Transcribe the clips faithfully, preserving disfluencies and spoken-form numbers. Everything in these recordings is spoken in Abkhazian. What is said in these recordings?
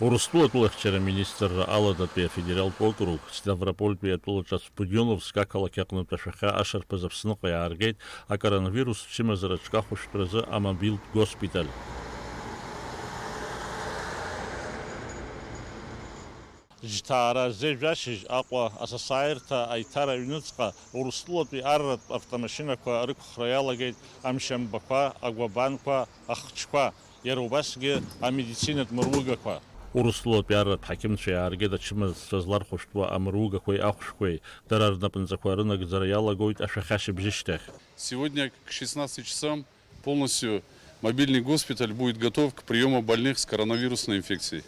Урыстәыла атәылахьчара аминистрра аладатәи афедералтә округ, Ставропольтәи атәыла ҿацә Будионовск ақалақь аҟнытә ашәахьа ашарԥаз Аԥсныҟа иааргеит акоронавирус чымазара аҿкахәышәтәразы амобилтә госпиталь. Џьҭаара зежә ашьыжь Аҟәа асасааирҭа аиҭара аҩныҵҟа Урыстәылатәи арратә автомашьынақәа рықәхра иалагеит амшьамбақәа, агәабанқәа, ахчқәа, иара убасгьы амедицинатә мыругақәа. Урыстәылатәи арратә ҳақьымцәа иааргеит ачымазцәа злархәышәтәуа амыругақәеи ахәшәқәеи, дара рнапынҵақәа рынагӡара иалагоит ашәахьа шыбжьышьҭахь. Сегодня к шестнадцати часам полностью мобильный госпиталь будет готов к приему больных с коронавирусной инфекцией.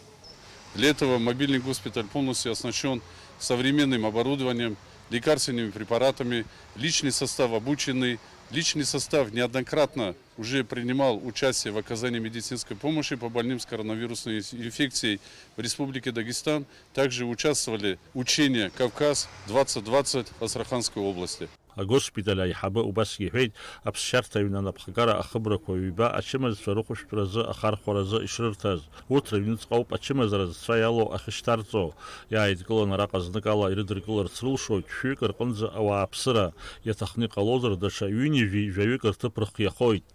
Для этого мобильный госпиталь полностью оснащен современным оборудованием, лекарственными препаратами, личный состав обученный, личный состав неоднократно уже принимал участие в оказании медицинской помощи по больным с коронавирусной инф-, инфекцией в Республике Дагестан. Также участвовали учения «Кавказ двадцать двадцать» в Астраханской области. Агоспиталь аиҳабы убасгьы иҳәеит, аԥсшьарҭа аҩны анапхгара ахыбрақәа ҩба ачымазцәа рыхәышәтәразы ахархәаразы ишрырҭаз. Урҭ рыҩныҵҟа ауп ачымазара зцәа иалоу ахьышьҭарҵо. Иааидкыланы араҟа зныкала ирыдыркыларц рылшоит шәҩык рҟынӡа ауааԥсыра. Иаҭахны иҟалозар, даҽа ҩынҩажәи жәаҩык рҭыԥ рыхиахоит.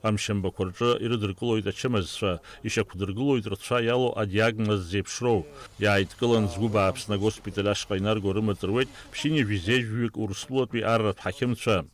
Амшьамбақәа рҿы ирыдыркылоит ачымазцәа, ишьақәдыргылоит рцәа иалоу адиагноз зеиԥшроу. Иааидкылан згәы бааԥсны агоспиталь ашҟа инарго рымаҵ руеит ԥшьынҩажәи зежәҩык Урыстәылатәи арратә ҳақьымцәа.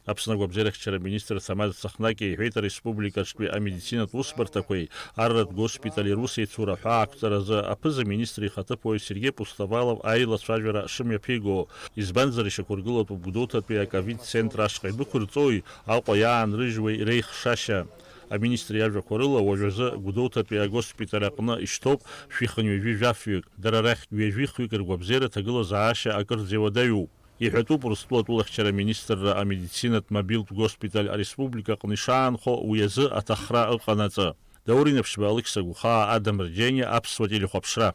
Аԥсны агәабзиарахьчара аминистр Самаз Цахнаки иҳәеит, ареспубликаҿтәи амедицинатә усбарҭақәеи арратә госпитали русеицура аҳәаақәҵаразы аԥыза-министр ихаҭыԥуаҩ Сергеи Пустовалов аилацәажәара шымҩаԥиго, избанзар, ишьақәыргылатәуп Гәдоуҭатәи аковид-центр ашҟа идәықәырҵои Аҟәа иаанрыжьуеи реихшашьа. Аминистр иажәақәа рыла, уажәазы Гәдоуҭатәи агоспиталь аҟны ишьҭоуп шәихынҩажәи жәафҩык, дара рахьтә ҩажәихҩык ргәабзиара ҭагылазаашьа акырӡа иуадаҩуп. Иҳәатәуп Урыстәыла атәылахьчара аминистрра амедицинатә мобилтә госпиталь ареспублика аҟны ишаанхо уи азы аҭахра ыҟанаҵы. Даур Инаԥшьба, Алықьса Гәхаа, Адам Рџьениа, Аԥсуа телехәаԥшра.